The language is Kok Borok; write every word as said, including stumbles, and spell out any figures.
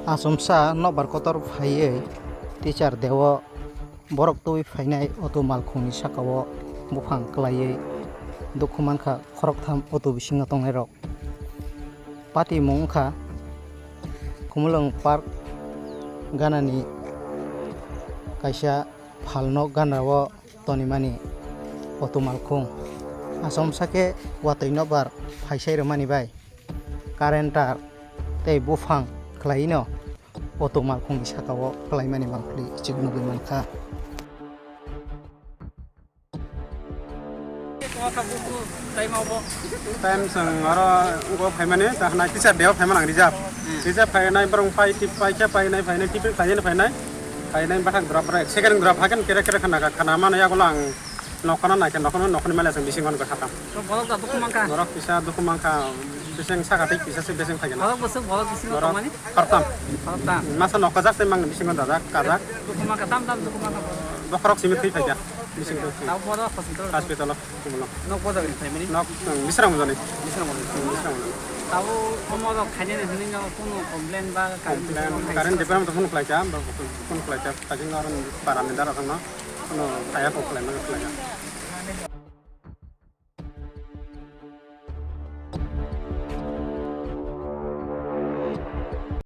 Achomsa nokbar kotor phaiwi teacher day-o borok twi phainai auto malkhungni saka-o buphang klaiwi dukhu mankha khoroktham auto bisingo tongnairok. Patimung wngkha Khumulwng Park ganani kaisa phalnok ganao tonimani auto malkhung. Achomsa khe watwi nokbar phaisai rwmani bai current tar tei buphang khlaino auto malkhungni saka-o klaimani mangpili chwng nugwi mankha. Time chwng oro wngkha phaimani, ta hwnai teacher day-o phaimani ang reserve. Hmm. Reserve phainai borok phai, tip phai khe phainai, phainai, tiffin khlainani phainai. Phainai bathak drop rok, second drop haikhe kere kere khana, khana mano yagulo ang nokhorno naikhe, nokhorno, nokhorni manya chwng bisingo nukha khatam. To borok da dukhu mankha. Borok kisa dukhu mankha, bising saka tei kisa se bising phaikhe na. Borok bwswk, borok bisingo Borok tongmani? Khoroktham. Khoroktham. Masa nok kajak tei mangni bisingo dajak, kajak. Dukhu mankha, tam tam dukhu mankha borok. Bokhorok simi thwi phaikha, bising thwi. Tabo borok hospital. Hospital-o. Nok bo jagani phaimani? Nok, um, Bisramgajani. Bisramgajani. Um, Bisramgajani. Tabo omo rok khainani hwnwi no kuno complain ba current Complain, department current department phone khlaikha, ba phone khlaikha, kajing aron parani dara thangna, kuno thaya kok khlaimani khlaikha.